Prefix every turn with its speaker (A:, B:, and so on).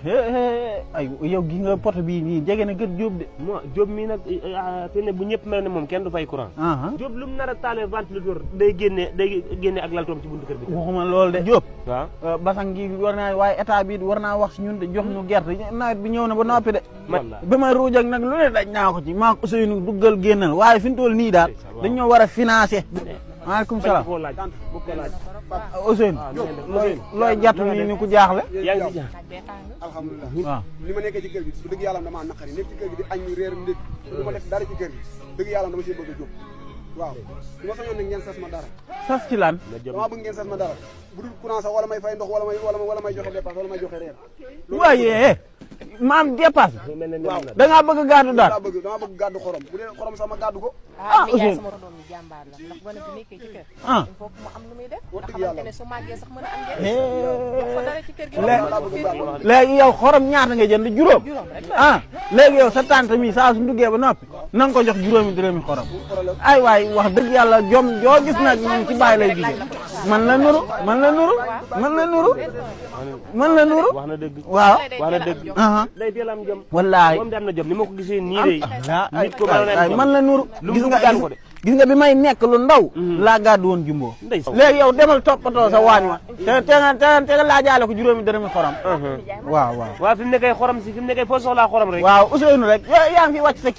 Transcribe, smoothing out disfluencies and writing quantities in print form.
A: ay yow gi nga poto bii nii jege na kër Diop de.
B: moi Diop mii nag fi ne bu ñëpp mel ne moom kenn du fay courant. Diop lu mu nar a taalee ventilateur day génne ak laltoom ci buntu kër bi.
A: waxuma lool de Diop.
B: waaw
A: basang gi war naa waaye état bi war naa wax si ñun de jox ñu gerte nawet bi ñëw na ba noppi de. ba ma ruuj ak nag lu ne daj naa ko ci maa ko Ousseynou duggal génnal waaye fi mu toll nii daal dañoo war a financer. maaleykum salaam
B: bu ko laaj
A: Ousseynou looy jàtt nii ni ku jaaxle.
B: yaa ngi ci
C: alhamdulilah waaw li ma nekkee ci kër gi bu dëgg yàlla damaa naqari nekk ci kër gi di añ reer ndékk du ma def dara ci kër gi dëgg yàlla dama see bëgg a jóg waaw du ma sañoon nag ngeen sas ma dara
A: sas ci lan
C: dama bëgg ngeen sas ma dara bu dul courant sax wala may fay ndox wala may joxe dépense wala may joxe reer
A: waaye maam dépasse
C: waaw
A: da ngaa bëgg gàddu daal
C: dama bëgg gàddu xorom bu dee xorom sax ma gàddu ko
D: Ousseynou sama doom bi jàmbaar la ndax gone bi nekkee ci kër il faut que mu am lu muy def nga xamante ne su màggee sax mën a am njëriñ ko dara ci kër gi
A: léegi yow xorom ñaata nga jënd juróom léegi yow sa tante mi saa su nduggee ba noppi na nga ko jox juróomi dërëmi xorom ay waay wax dëgg yàlla jom joo gis nag moom ci bàyyi lay jóge man la nuru
B: wax na dëgg
A: waaw
B: wax na dëgg day teel am jom
A: wallaahi
B: moom de am na jom ni ma ko gisee nii de nit ko
A: man la nuru gis nga bi may nekk lu ndaw laa gàddu woon jumbo léegi yow demal toppatoo sa waañ wa te nga laajaale ko juróomi dërëmi xorom waaw
B: fi mu ne kay xorom si fi mu ne kay foo soxlaa xorom rek
A: waaw Ousseynou rek yaa ngi fi wàcc sa